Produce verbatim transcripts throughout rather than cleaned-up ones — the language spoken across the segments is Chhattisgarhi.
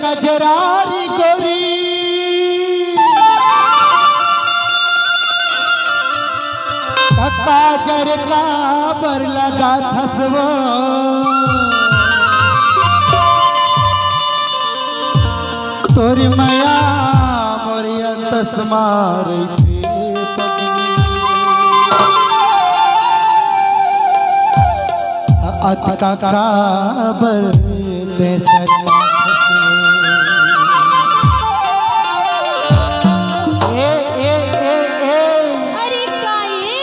कजरारी गोरी, त काजर काबर लगाथस वो? तोर मया मोर अंतस मा रहिथे पगली। अतका काबर ते शर्माथस? ए, ए, ए, ए। अरे का ए?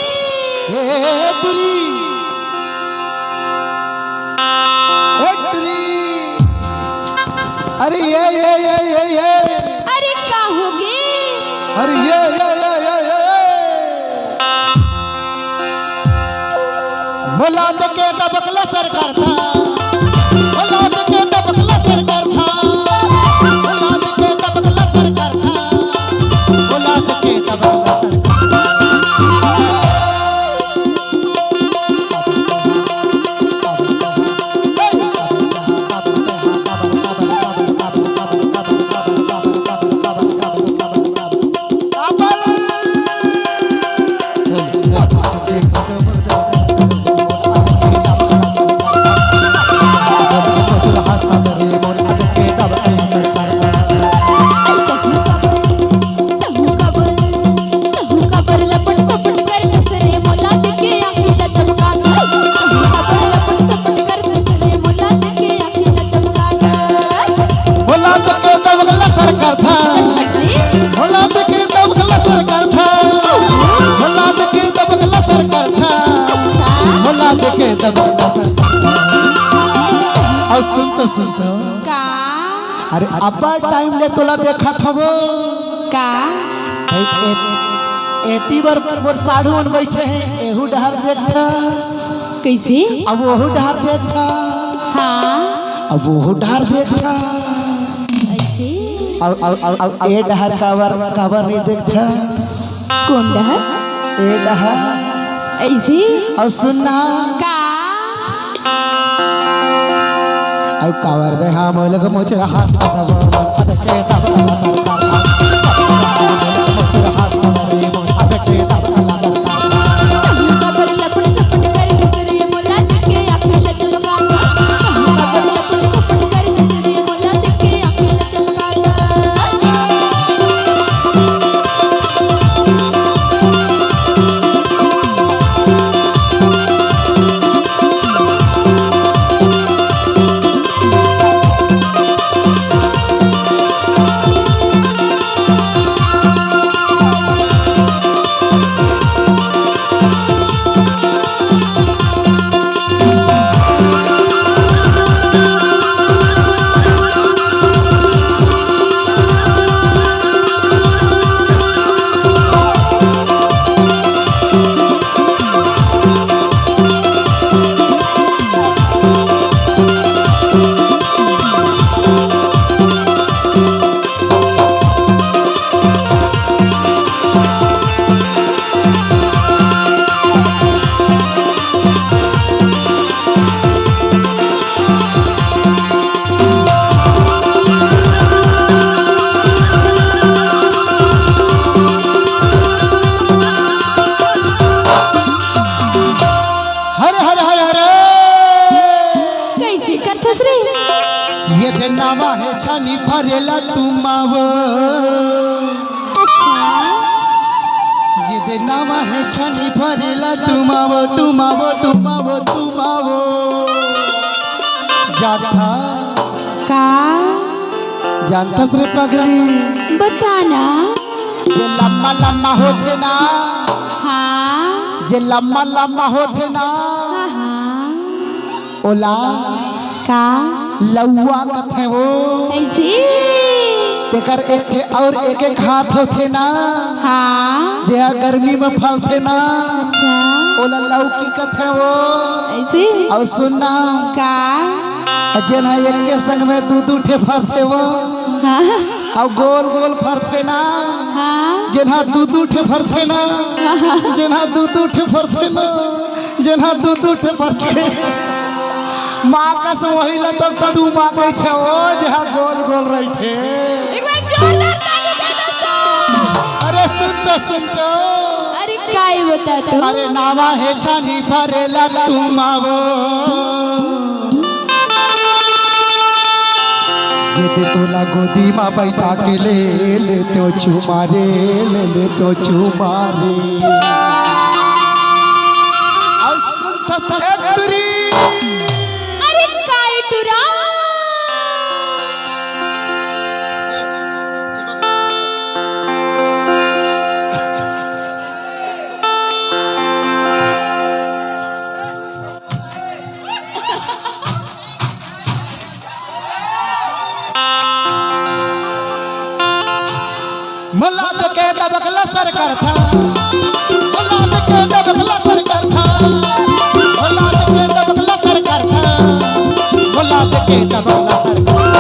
ए, ए, ए, टुरी। ए, टुरी। अरे ये, ये, ये, ये, ये। अरे का होगे? अरे ये, ये, ये, ये, ये, ये। मोला देखे तब कलसर करथा, मोला देखे तब कलसर करथा, मोला देखे तब कलसर करथा, मोला देखे तब कलसर करथा। भोला तो के दबकला सर करथा। भोला तो के दबकला सर करथा। भोला तो के दबकला सर करथा। भोला तो के दबकला सर करथा। अउ सुन तो, सुन तो। का? अरे अब्बड़ टाइम ले तोला देखत हवो। का? ए, ए, एती बर मोर साढ़ू मन बइठे हे, एहू डहर देखथस। कइसे? अब ओहू डहर देखथस। हाँ। अब ओहू डहर देखथस। अइसे? अब, अब, अब, अब ए डहर काबर, काबर नइ देखथस? कोन डहर? ए डहर। अइसे? अउ सुन ना। का? अउ काबर दे हाँ मोलक मोचरा हाथ। हरे, हरे, हरे, हरे। कइसे करथस रे? ये दे नावा हे छानी भरेला तुमावो। अच्छा। ये दे नावा हे छानी भरेला तुमावो, तुमावो, तुमावो, तुमावो। जाथा। का? जानथस रे पगली? बता ना। जे लम्मा लम्मा होथे ना। हाँ। जे लम्मा लम्मा होथे ना। हाँ, हाँ। ओला का? लउवा कथे वो। अइसे? तेकर एक ठे अउ एक एक हाथ होथे ना। हाँ। जे हा गर्मी में फलथे ना। अच्छा। ओला लउकी कथे वो। अइसे? अउ सुन ना। का? अउ जेन हा एक के संग में दू दू ठे फरथे वो। हाँ। अउ गोल गोल फरथे ना। हाँ। जेन हा दू दू ठे फरथे ना। हाँ। जेन हा दू दू ठे फरथे ना। जेन हा दू दू ठे फरथे। माँ कस वही ला तो तू माँ कहे छे, ओ जहाँ गोल गोल रहिथे। एक बार जोरदार ताली दे दोस्तों। अरे सुन तो, सुन तो। अरे काई बता तू? अरे नावा हे छानी भरेला तू मावो। ये दे तोला गोदी मा बैठा के ले, ले तो चुमा रे, ले, ले तो चुमा रे। अउ सुन तो, सुन तो। अरे काय टुरा? मोला देखे तब लसर करथा, मोला देखे तब लसर करथा, मोला देखे तब लसर करथा, मोला देखे तब लसर करथा।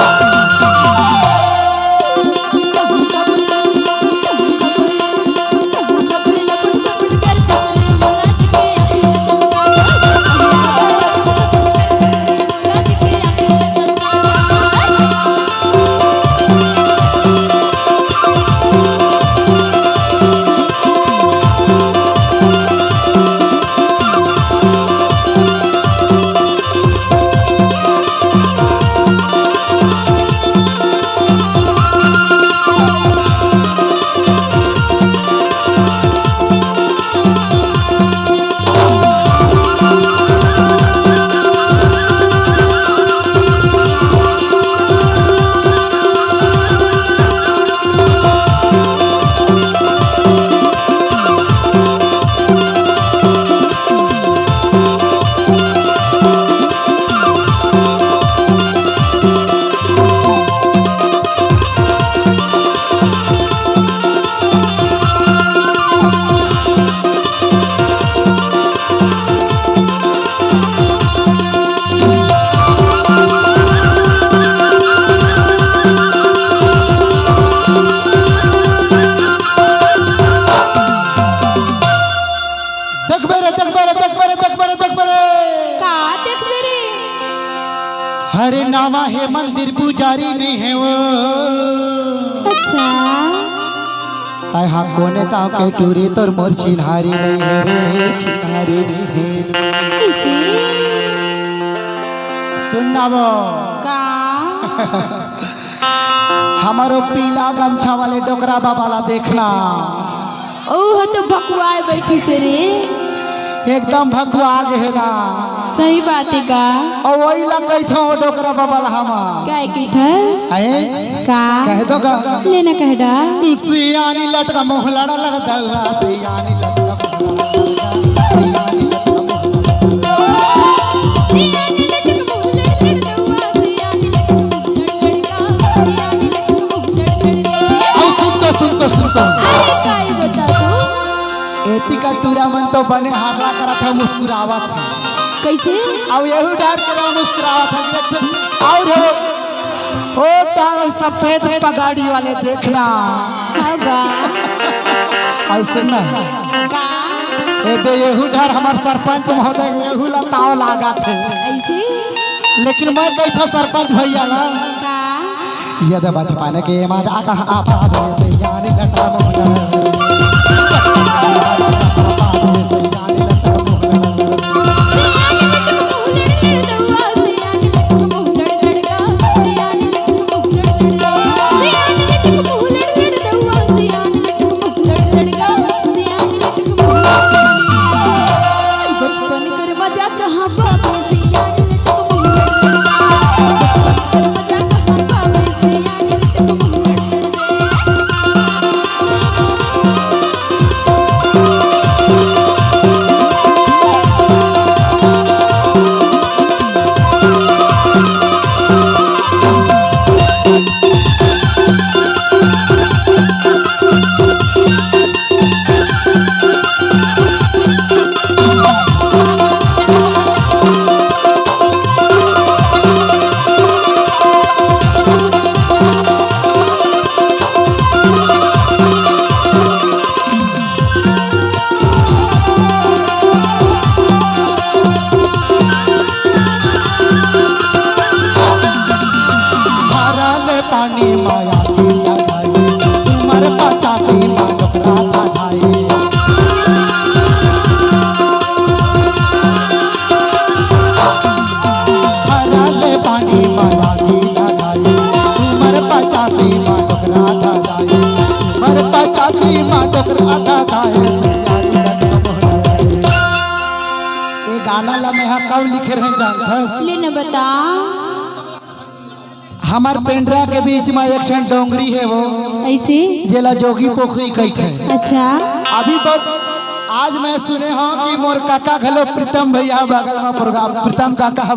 देखबे रे, देखबे रे, देखबे रे, देखबे रे, देखबे रे। का देखबे रे? हरे नावा हे मंदिर पुजारी नहीं हे वो। अच्छा। तय हा कोने गाँव के टूरी तोर मोर चिन्हारी नहीं हे रे, चिन्हारी नहीं हे। इसी। सुन ना वो। का? हमरो पीला गमछा वाले डोकरा बाबा ला देखना। ओह तो भकुआए बैठी से रे। एकदम भकुआ गे हे ना। सही बात है का? अउ वही ला कहिथो डोकरा बाबा ला हम। काय कहिथस? हैं? का? कह दो का? लेना कह डा। सियानी लटका मुँह लड़ा लड़ दउआ, सियानी लटका मुँह लड़ा लड़ दउआ, सियानी लटका मुँह लड़ा लड़ दउआ। अउ सुन तो, सुन तो, सुन तो। अरे, काई बता तू? एती का टूरा मन तो बने हारला करत हे, मुस्कुरावत हे। कइसे? अउ एहू डहर के रहा मुस्कुरावत हे, एक ठन अउ हो, ओ तार सफेद पगाड़ी वाले देखना। हाँ बा। अउ सुन ना। का? ए दे, एहू डहर हमर सरपंच महोदय, एहू ला ताव लागत हे। अइसे? लेकिन मैं कहिथों सरपंच भइया ला। का? यद बचपन के मजा कहाँ पावे से यानी लटा मुंडा। बचपन कर मजा कहाँ पावे सियान लटक मुंह लटक। बचपन कर मजा कहाँ पावे सियान लटक मुंह लटक। माया की लड़ाई, उमर पचासी मा डोकरा धाधाई। भरा ले पानी माया की लड़ाई, उमर पचासी मा डोकरा धाधाई। उमर पचासी मा डोकरा धाधाई। ये गाना ला मैं हा कब लिखे रहे जानथस? ले न बता। हमर पेंड्रा के बीच में एक ठन डोंगरी हे वो, ऐसे? जेला जोगी पोखरी कहिथे। अच्छा। अभी बहुत आज मैं सुने हंव कि मोर काका घलो प्रीतम भैया बगल में प्रोग्राम, प्रीतम काका